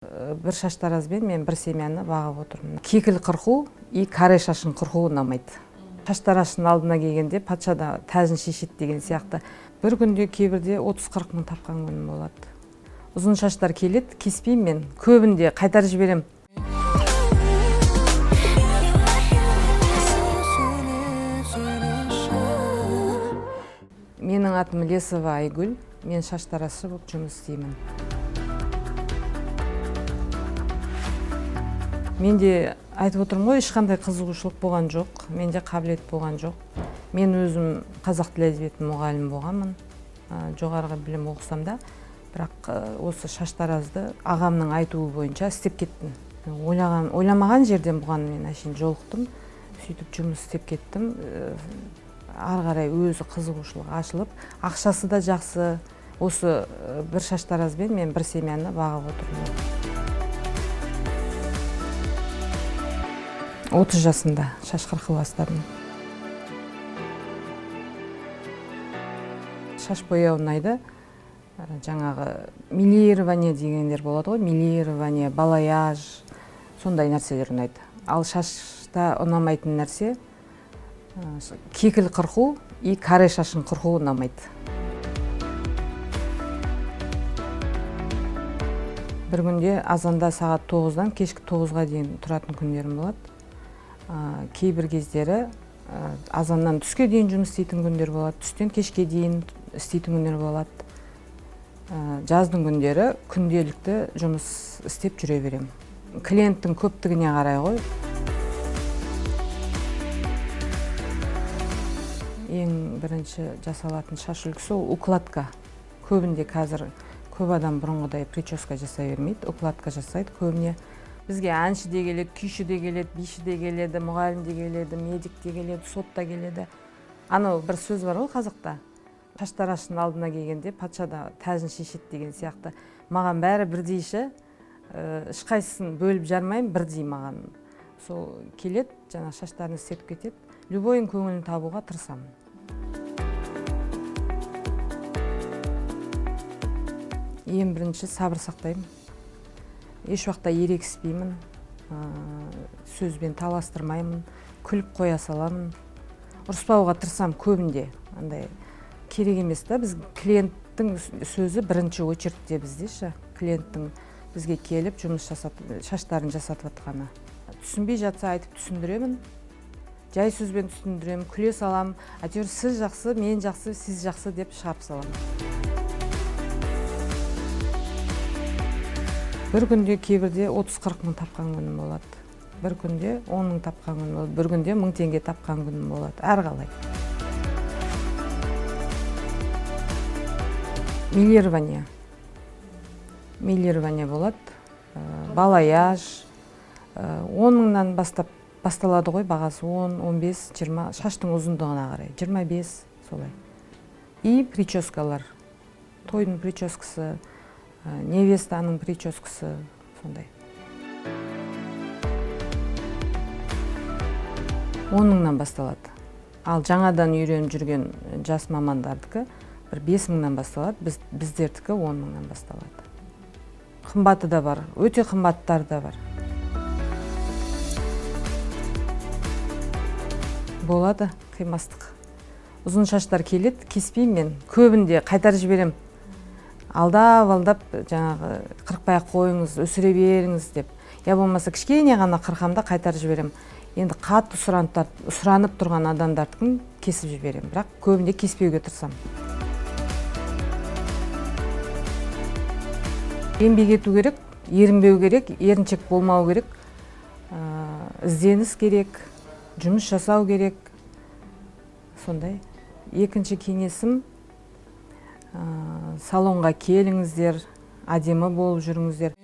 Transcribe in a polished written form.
Бір шаштаразбен мен бір семьяны бағып отырмын. Кекіл қырқу и каре шашын қырқу ұнамайды. Шаштараздың алдына келгенде патша да тәжін шешеді деген сияқты. Бір күнде кейбірде 30-40 мың тапқан күнім болады. Ұзын шаштар келеді, кеспеймін мен. Көбінде қайтарып жіберемін. Менің атым Лесова Айгүл, мен шаштаразшы болып жұмыс істеймін. Менде, айтып отырмын ғой, ешқандай қызығушылық болған жоқ, менде қабілет болған жоқ. Мен өзім қазақ тілі әдебиеті мұғалімі болғанмын, жоғарғы білім оқысам да, бірақ осы шаштаразды ағамның айтуы бойынша істеп кеттім. Ойлаған, ойламаған жерден бұған мен әшейін жолықтым, сөйтіп жұмыс істеп кеттім. Ары қарай өзі қызығушылық ашылып, ақшасы да жақсы. Осы бір шаштаразбен мен бір семьяны бағып отырмын. 30 жасымда шаш қырқы бастадым. Шаш бояу ұнайды. Жаңағы мелирование дегендер болады ғой, мелирование, балаяж, сондай нәрселер ұнайды. Ал шашта ұнамайтын нәрсе кекіл қырқу и каре шашын қырқу ұнамайды. Бір күнде азанда сағат 9-дан кешкі 9-ға дейін тұратын күндерім болады. Кейбір кездері азаннан түске дейін жұмыс істейтін күндер болады, түстен кешке дейін істейтін күндер болады. Жаздың күндері күнделікті жұмыс істеп жүре беремін. Клиенттің көптігіне қарай ғой. Ең бірінші жасалатын шаш үлгісі ол укладка. Көбінде қазір көп адам бұрынғыдай прическа жасай бермейді, укладка жасайды көбіне. Бізге әнші де келеді, күйші де келеді, биші де келеді, мұғалім де келеді, медик те келеді, сот та келеді. Анау бір сөз бар ғой қазақта, шаштараздың алдына келгенде патша да тәжін шешеді деген сияқты. Маған бәрі бірдей ше, ешқайсысын бөліп жармаймын, бірдей маған. Сол келеді, жаңа шаштарын істетіп кетеді, любойын көңілін табуға тырысамын. Ең бірінші сабыр сақтаймын. Еш уақытта ерегіспеймін, сөзбен таластырмаймын, күліп қоя саламын. Ұрыспауға тырысамын көбінде. Андай керек емес та, біз клиенттің сөзі бірінші очередьте бізде ше. Клиенттің бізге келіп жұмыс жасап, шаштарын жасатып жатқаны. Түсінбей жатса айтып түсіндіремін. Жай сөзбен түсіндіремін, күле саламын. Әйтеуір сіз жақсы, мен жақсы, сіз жақсы деп шығарып саламын. Бір күнде кейбірде 30-40 мың тапқан күнім болады. Бір күнде 10 мың тапқан күнім болады. Бір күнде 1000 теңге тапқан күнім болады. Әрқалай. Мелирование. Мелирование болады. Балаяж. 10 мыңнан бастап басталады ғой бағасы. 10, 15, 20, шаштың ұзындығына қарай. 25 солай. И прическалар. Тойдың прическасы, невестаның прическасы сондай. 10 мыңнан басталады. Ал жаңадан үйреніп жүрген жас мамандардікі бір 5 мыңнан басталады, біздердікі 10 мыңнан басталады. Қымбаты да бар, өте қымбаттары да бар. Болады қимастық. Ұзын шаштар келеді, кеспеймін мен. Көбінде қайтарып жіберемін. Алдап, алдап, жаңағы қырықпай ақ қойыңыз, өсіре беріңіз деп. Я болмаса кішкене ғана қырқам да қайтарып жіберемін. Енді қатты сұранып тұрған адамдардікін кесіп жіберемін, бірақ көбінде кеспеуге тырысамын. Еңбек ету керек, ерінбеу керек, еріншек болмау керек, ізденіс керек, жұмыс жасау керек. Сондай. Екінші кеңесім, салонға келіңіздер, әдемі болып жүріңіздер.